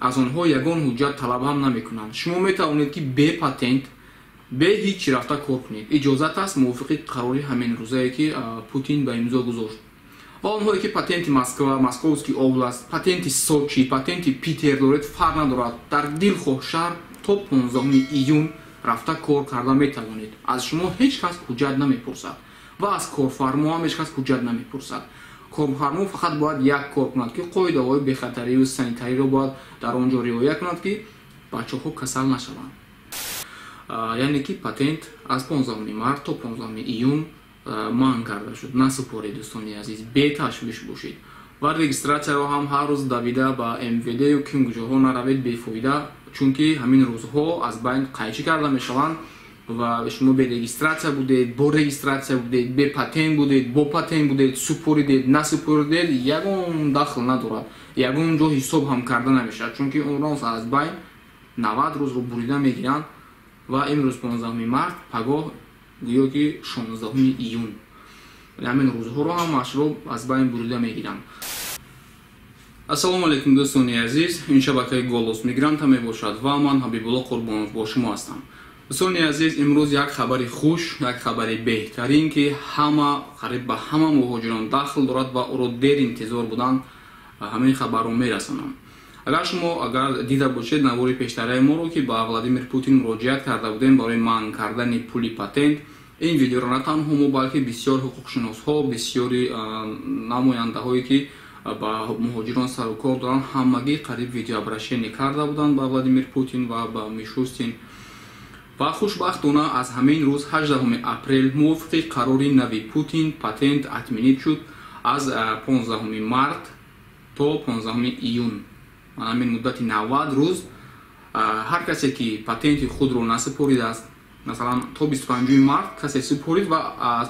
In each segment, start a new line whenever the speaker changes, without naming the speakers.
Аз онҳо ягон ҳуҷҷат талаб ҳам намекунанд. Шумо метавонед, ки бе патент, бе ҳеҷ чӣ рафта кор кунед. Иҷозат аст мувофиқи қарори ҳамин рӯзае, ки Путин ба имзо гузошт. Ва онҳое, ки патенти Москва, Московский область, патенти Сочи, патенти Питер доред, фарқ надорад, дар дилхоҳ шаҳр то 15 июн рафта кор карда метавонед. Аз шумо ҳеҷ кас ҳуҷҷат намепурсад ва аз корфармо ҳам ҳеҷ кас ҳуҷҷат намепурсад. Корфармо фақат бояд як кор кунад, ки қоидаҳои бехатарию санитариро бояд дар он ҷо риоя кунад, ки бачаҳо касал нашаванд. Яъне ки патент аз 15 март то 15 июн манъ карда шуд. Насупоред, дӯстони азиз, беташвиш бошед ва регистратсияро ҳам ҳар рӯз давида ба МВД ю ким куҷоҳо наравед бефоида, чунки ҳамин рӯзҳо аз байн қайчӣ карда мешаванд ва шумо бе регистратсия будед, бо регистратсия будед, бе патент будед, бо патент будед, супоридед, насупоридед, ягон дахл надорад, ягон ҷо ҳисоб ҳам карда намешавад, чунки онро аз байн 90 рӯзро бурида мегиранд ва имрӯз 15 март, пагоҳ гӯё ки 16 июн, ҳамин рӯзҳоро ҳамаашро аз байн бурида мегиранд. Ассалому алайкум, дӯстони азиз, ин шабакаи «Голос мигранта» мебошад ва ман, Ҳабибулло Қурбонов, бо шумо ҳастам. Дӯстони азиз, имрӯз як хабари хуш, як хабари беҳтарин, ки ҳама, қариб ба ҳама муҳоҷирон дахл дорад ва ӯро дер интизор буданд, ҳамин хабарро мерасонам. Агар шумо агар дида бошед навори пештараи моро, ки ба Владимир Путин муроҷиат карда будем барои манъ кардани пули патент, ин видеоро на танҳо мо, балки бисёр ҳуқуқшиносҳо, бисёри намояндаҳое, ки ба муҳоҷирон сару кор доранд, ҳамагӣ қариб видеообращение карда буданд ба Владимир Путин ва ба Мишустин. Ва хушбахтона аз ҳамин рӯз, 18 апрел, мувофиқи қарори нави Путин патент отменить шуд аз 15 март то 15 июн. Ҳамин муддати 90 рӯз ҳар касе, ки патенти худро насупоридааст, масалан, то 25 март касе супорид ва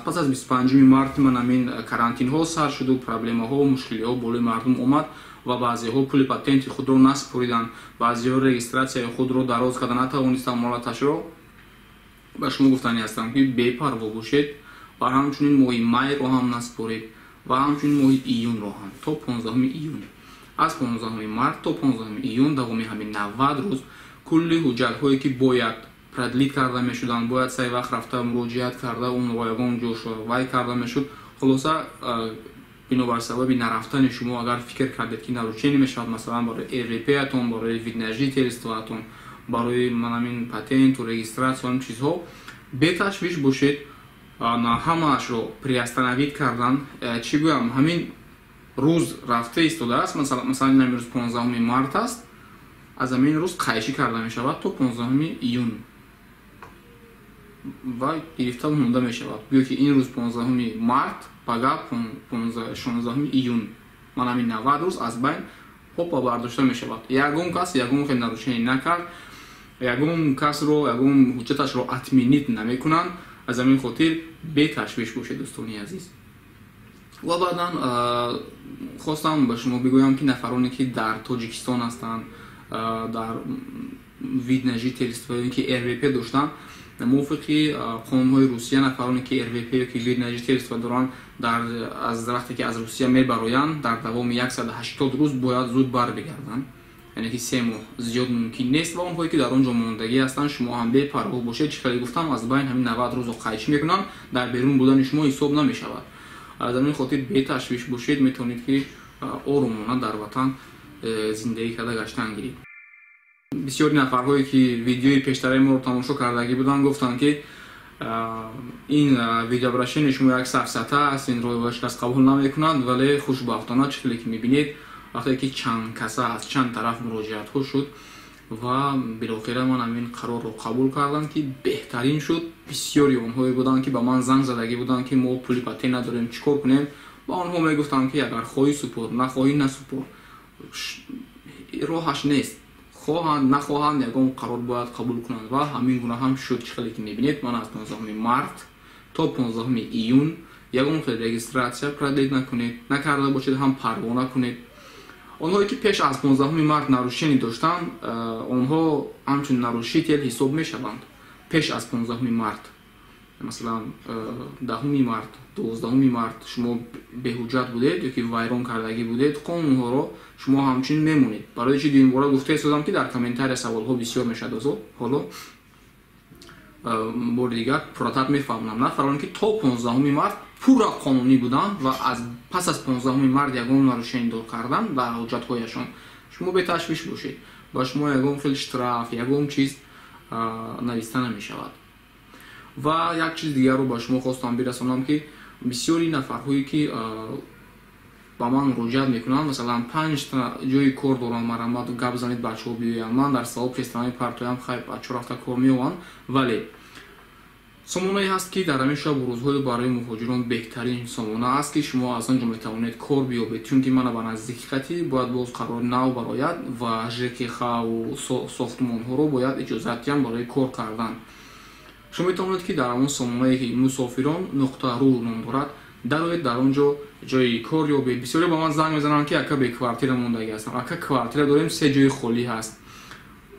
пас аз 25 март ман ҳамин карантинҳо сар шуду проблемаҳо, мушкилиҳо болои мардум омад ва баъзеҳо пули патенти худро насупориданд, баъзеҳо регистратсияи худро дароз карда натавонистанд молаташро. Ба шумо гуфтанӣ ҳастам, ки бепарво бошед ва ҳамчунин моҳи майро ҳам насупоред ва ҳамчунин моҳи июнро ҳам то 15 июн. Аз 15 март то 15 июн, давоми ҳамин 90 рӯз, кулли ҳуҷҷатҳое, ки бояд продлить карда мешуданд, бояд сари вақт рафта муроҷиат карда, онро ягон ҷош вай карда мешуд. Хулоса, бинобар сабаби нарафтани шумо, агар фикр кардед, ки нарушение мешавад, масалан, барои РВП-атон, барои вид на жительство-атон, барои манамин патенту регистратсия, ин чизҳо, беташвиш бошед, ҳамаашро приостановить кардан. Чӣ гӯям, ҳамин рӯз рафта истодааст, масалан, ин рӯз 15 март аст, аз ҳамин рӯз қайчӣ карда мешавад то 15 июн ва гирифта монда мешавад. Гӯё ки ин рӯз 15 март, пага 16 июн, ман ҳамин 90 рӯз аз байн хопа бардошта мешавад. Ягон кас ягон хел нарушение накард, ягон касро, ягон ҳуҷҷаташро отменить намекунанд. Аз ҳамин хотир беташвиш бошед, дӯстони азиз. Ва баъдан хостам ба шумо бигӯям, ки нафароне, ки дар Тоҷикистон ҳастанд, дар вид на жительство ё ки РВП доштанд, мувофиқи қонунҳои Русия, нафароне, ки РВП ё ки вид на жительство доранд, аз вақте ки аз Русия мебароянд, дар давоми 180 рӯз бояд зуд барбигарданд, яъне ки 3 моҳ зиёд мумкин нест. Ва онҳое, ки дар он ҷо мондагӣ ҳастанд, шумо ҳам бепарво бошед. Чӣ хеле гуфтам, аз байн ҳамин 90 рӯзо қайчӣ мекунанд, дар берун будани шумо ҳисоб намешавад. Аз ҳамин хотир беташвиш бошед, метавонед, ки оромона дар ватан зиндагӣ карда гаштан гиред. Бисёри нафарҳое, ки видеои пештараи моро тамошо кардагӣ буданд, гуфтанд, ки ин видеообращение шумо як сафсата аст, инро ҳеҷ кас қабул намекунад. Вале хушбахтона, чӣ хеле ки мебинед, вақте ки чанд каса аз чанд тараф муроҷиатҳо шуд ва билохира ман ҳамин қарорро қабул кардам, ки беҳтарин шуд. Бисёри онҳое буданд, ки ба ман занг задагӣ буданд, ки мо пули патент надорем, чӣ кор кунем? Ба онҳо мегуфтам, ки агар хоҳӣ, супор, нахоҳӣ, насупор, роҳаш нест. Хоҳанд, нахоҳанд, ягон қарор бояд қабул кунанд ва ҳамин гуна ҳам шуд. Чӣ хеле ки мебинед, ман аз 15 март то 15 июн ягон хел регистратсия продлить накунед, накарда бошед ҳам парво накунед. Онҳое, ки пеш аз 15 март нарушение доштанд, онҳо ҳамчун нарушитель ҳисоб мешаванд пеш аз 15 март. Масалан, 10 март, 12 март шумо беҳуҷҷат будед ё ки вайрон кардагӣ будед қонунҳоро, шумо ҳамчунин мемонед. Барои чи дуюмбора гуфта истодам, ки дар комментария саволҳо бисёр мешавад. Ҳоло бори дигар пурратар мефаҳмонам. Нафароне ки то 15 март пурра қонунӣ буданд ва аз пас аз 15 март ягон нарушение дор кардан дар ҳуҷҷатҳояшон, шумо беташвиш бошед, ба шумо ягон хел штраф, ягон чиз нависта намешавад. Ва як чиз дигарро ба шумо хостам бирасонам, ки бисёри нафарҳое ки ба ман муроҷиат мекунанд, масалан, 5та ҷои кор дорам, марамат гап занед, бачаҳо биёянд, ман дар сообщество мепартоям, хай, бачаҳо рафта кор меованд. Вале сомонае ҳаст, ки дар ҳамин шабу рӯзҳои барои муҳоҷирон беҳтарин сомона аст, ки шумо аз он ҷо метавонед кор биёбед, чунки мана ба наздики хати бояд боз қарори нав барояд ва ЖКХ-ву сохтмонҳоро бояд иҷозат диҳанд барои кор кардан. Шумо метавонед, ки дар ҳамон сомонае, ки мусофирон.ру ном дорад, дароед, дар он ҷо ҷои кор ёбед. Бисёре ба ман занг мезананд, ки ака, бе квартира мондагӣ ҳастам, ака, квартира дорем, се ҷои холӣ ҳаст.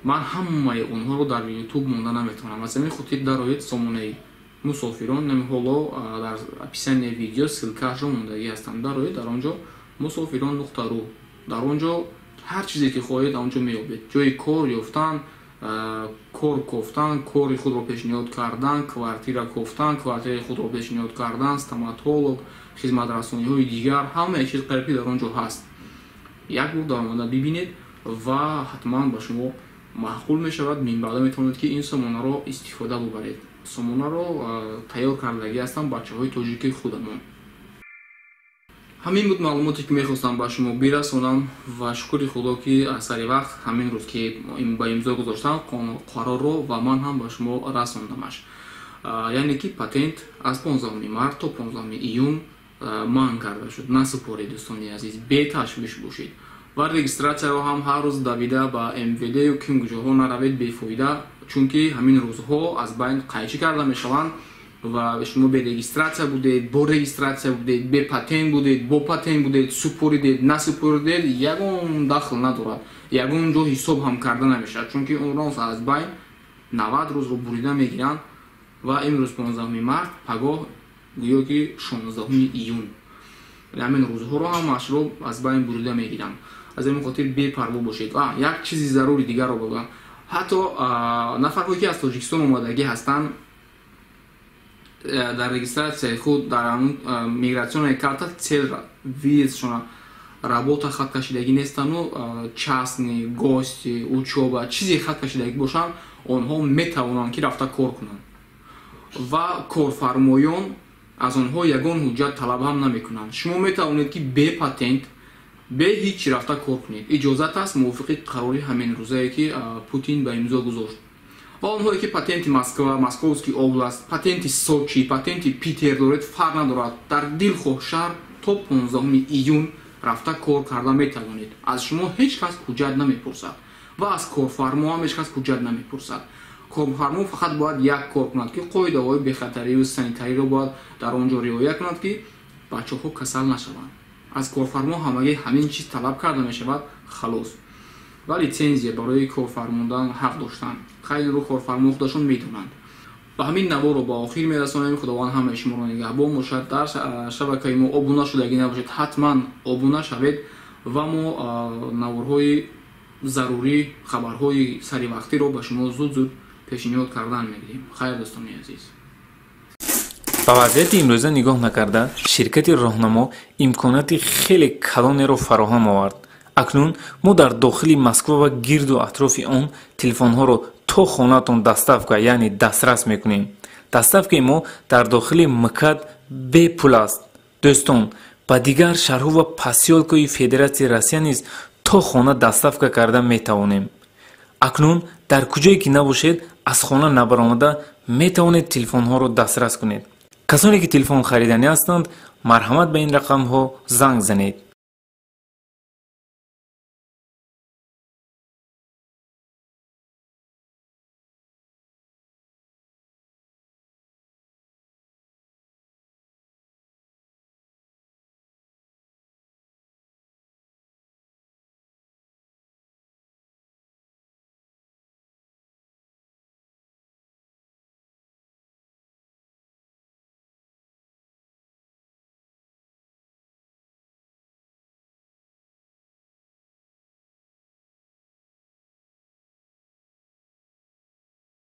Ман ҳамаи онҳоро дар Ютуб монда наметавонам. Аз ҳамин хотир дароед сомонаи Мусофирон, ҳоло дар описание видео ссылка ашро мондагӣ ҳастам. Дароед дар он ҷо, мусофирон.ру, дар он ҷо ҳар чизе ки хоҳед, он ҷо меёбед: ҷои кор ёфтан, кор кофтан, кори худро пешниҳод кардан, квартира кофтан, квартираи худро пешниҳод кардан, стоматолог, хизматрасониҳои дигар, ҳамаи чиз қариб ки дар он ҷо ҳаст. Як бор даромада бибинед ва ҳатман ба шумо маъқул мешавад. Минбаъда метавонед, ки ин сомонаро истифода бубаред. Сомонаро тайёр кардагӣ ҳастанд бачаҳои тоҷики худамон. Ҳамин буд маълумоте, ки мехостам ба шумо бирасонам. Ва шукри Худо, ки аз сари вақт ҳамин рӯз, ки ба имзо гузоштам қарорро, ва ман ҳам ба шумо расондамаш. Яъне ки патент аз 15 март то 15 июн манъ карда шуд. Насупоред, дӯстони азиз, беташвиш бошед ва регистрация ро ҳам ҳар рӯз давида ба МВД ю ким куҷоҳо наравед бефоида, чунки ҳамин рӯзҳо аз байн қайчӣ карда мешаванд. Ва шумо бе регистрация будед, бо регистрация будед, бе патент будед, бо патент будед, супоридед, насупоридед, ягон дахл надорад, ягон ҷо ҳисоб ҳам карда намешавад, чунки онро аз байн 90 рӯзро бурида мегиранд. Ва имрӯз 15 март, пагоҳ гӯё ки 16 июн, ҳамин рӯзҳоро ҳамаашро аз байн бурида мегиранд. Аз ҳамин хотир бепарво бошед. Як чизи зарури дигарро бигӯям: ҳатто нафарҳое ки аз Тоҷикистон омадагӣ ҳастанд, дар регистрация и худ дар миграционная карта цель въезд шона работа хат кашидагӣ нестану частный, гости, учёба, чизе хат кашидагӣ бошанд, онҳо метавонанд, ки рафта кор кунанд ва корфармоён аз онҳо ягон ҳуҷҷат талаб ҳам намекунанд. Шумо метавонед, ки бе патент, бе ҳеҷ рафта кор кунед, иҷозат аст мувофиқи қарори ҳамин рӯзае, ки Путин ба имзо гузошт. Ва онҳое ки патенти Москва, Московский область, патенти Сочи, патенти Питер доред, фарқ надорад, дар дилхоҳ шаҳр то 15 июн рафта кор карда метавонед. Аз шумо ҳеҷ кас ҳуҷҷат намепурсад ва аз корфармо ҳам ҳеҷ кас ҳуҷҷат намепурсад. Корфармо фақат бояд як кор кунад, ки қоидаҳои бехатарию санитариро бояд дар он ҷо риоя кунад, ки бачаҳо касал нашаванд. Аз корфармо ҳамагӣ ҳамин чиз талаб карда мешавад, халос. Ва литсензия барои корфармондан ҳақ доштан, хайрро корфармо худашон медонанд. Ба ҳамин наворро ба охир мерасонем. Худованд ҳамаи шуморо нигаҳбон бошад. Дар шабакаи мо обуна шудагӣ набошед, ҳатман обуна шавед ва мо наворҳои зарурӣ, хабарҳои саривақтиро ба шумо зуд зуд пешниҳод кардан мегирем. Хайр, дӯстони азиз.
Ба вазъияти имрӯза нигоҳ накарда, ширкати Роҳнамо имконияти хеле калонеро фароҳам овард. Акнун мо дар дохили Москва ва гирду атрофи он телефонҳоро то хонаатон доставка, яъне дастрас мекунем. Доставка и мо дар дохили МКАД бепул аст. Дӯстон, ба дигар шаҳрҳо ва посёлка и Федератсияи Россия низ то хона доставка карда метавонем. Акнун дар куҷое ки набошед, аз хона набаромада метавонед телефонҳоро дастрас кунед. Касоне ки телефон хариданӣ ҳастанд, марҳамат, ба ин рақамҳо занг занед.